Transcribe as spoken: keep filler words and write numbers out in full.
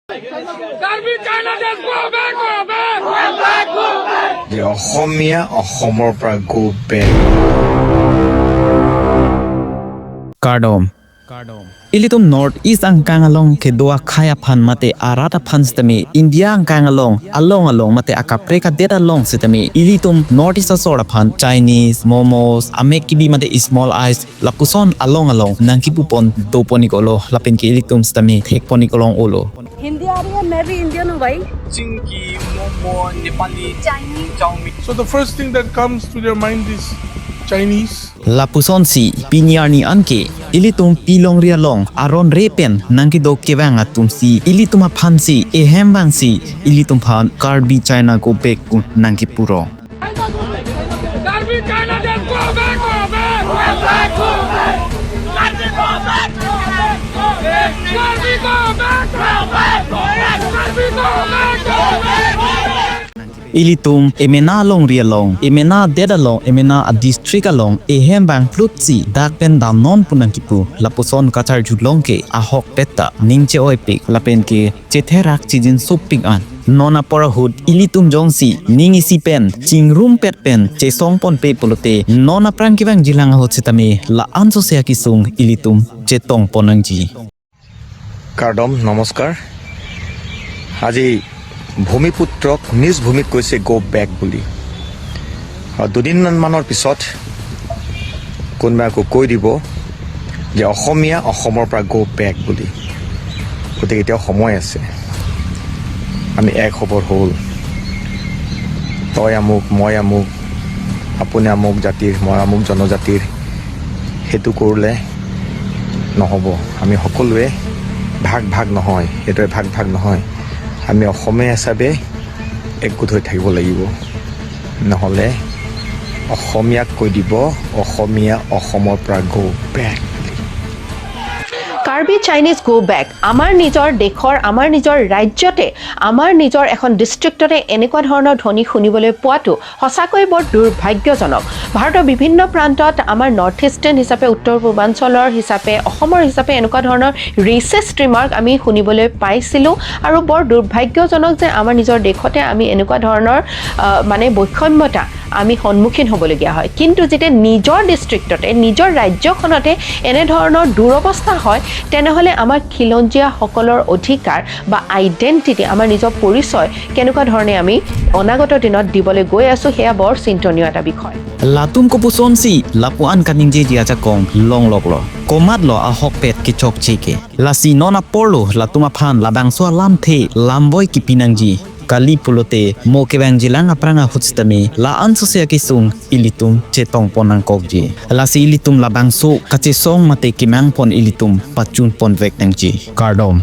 Karbi China just go back, go back, go back, go back. যে অসমীয়া অসমৰ পৰা go back। Kardom. Ilitum North East angkang along kedo akhei aphan mate arat aphan sitame, India angkang along along along mate akaprek adet along sitame, ilitum North East asor aphan Chinese, momos, amek kibi mate small ice, lapuson along along nangkipupon dopon-iklo, lapen ke ilitum sitame thekpon-iklong-olo. Hindi आ रही है, मैं भी Indian हूँ भाई। चिंकी, momo, Nepali, Chinese, chow mein. So the first thing that comes to their mind is Chinese. Lapusonsi pini arni anke ilitum pilongri along aron re pen nangkedo kevang atumsi ilitum aphansi ehem vangsi ilitum aphan Karbi China go back pu nangkipuro. Karbi China just go back, go back, go back, go back. Karbi go back, go back, go back. Karbi go back, go back, go back. Karbi go back, go back. Ilitum emena alongri along, emena adet along, emena adistrict along ehem vang plutsi dak pen damnon pu nangkipu, lapuson kacharjulong ke ahokpet ta ning che-oipik lapen ke chetherak chijin sopik an. Non apor ahut ilitum jongsi ning isi pen chingrumpet pen chesongponpe pulote, non aphrang kevangjilang ahut sitame la-an sose akesung ilitum chetongpon nangji. Kardom, নমস্কাৰ। আজি ভূমিপুত্ৰক নিজ ভূমিত কৈছে go back বুলি। আৰু দুদিনমানৰ পিছত কোনোবাই আকৌ কৈ দিব যে অসমীয়া অসমৰ পৰা go back বুলি। গতিকে এতিয়াও সময় আছে, আমি এক হ'বৰ হ'ল। তই আমুক, মই আমুক, আপুনি আমুক জাতিৰ, মই আমুক জনজাতিৰ, সেইটো কৰিলে নহ'ব। আমি সকলোৱে ভাগ ভাগ নহয়, সেইটোৱে ভাগ ভাগ নহয়। আমি অসমীয়া হিচাপে একগোট হৈ থাকিব লাগিব, নহ'লে অসমীয়াক কৈ দিব অসমীয়া অসমৰ পৰা go back বুলি। কাৰ্বি চাইনিজ গ' বেক। আমাৰ নিজৰ দেশৰ, আমাৰ নিজৰ ৰাজ্যতে, আমাৰ নিজৰ এখন ডিষ্ট্ৰিক্টতে এনেকুৱা ধৰণৰ ধ্বনি শুনিবলৈ পোৱাটো সঁচাকৈ বৰ দুৰ্ভাগ্যজনক। ভাৰতৰ বিভিন্ন প্ৰান্তত আমাৰ নৰ্থ ইষ্টাৰ্ণ হিচাপে, উত্তৰ পূৰ্বাঞ্চলৰ হিচাপে, অসমৰ হিচাপে এনেকুৱা ধৰণৰ ৰেচিষ্ট ৰিমাৰ্ক আমি শুনিবলৈ পাইছিলোঁ আৰু বৰ দুৰ্ভাগ্যজনক যে আমাৰ নিজৰ দেশতে আমি এনেকুৱা ধৰণৰ, আহ, মানে বৈষম্যতা আমি সন্মুখীন হ'বলগীয়া হয়। কিন্তু যেতিয়া নিজৰ ডিষ্ট্ৰিক্টতে, নিজৰ ৰাজ্যখনতে এনেধৰণৰ দুৰৱস্থা হয়, তেনেহ'লে আমাৰ খিলঞ্জীয়াসকলৰ অধিকাৰ বা আইডেণ্টিটি, আমাৰ নিজৰ পৰিচয় কেনেকুৱা ধৰণে আমি অনাগত দিনত দিবলৈ গৈ আছো, সেয়া বৰ চিন্তনীয় এটা বিষয়। Latum kopusonsi lapu-an kaningjeji ajakong longloklo, komatlo ahokpet kechokche ke. Lasi non aporlo latum aphan labangso alamthe lamvoi kipi nangji. Kali pulote mo kevangjilang aphrang ahut sitame la-an sose akesung ilitum chetongpon nangkokji. Lasi ilitum labangso kachesong mate kemangpon ilitum pachunponvek nangji. Kardom.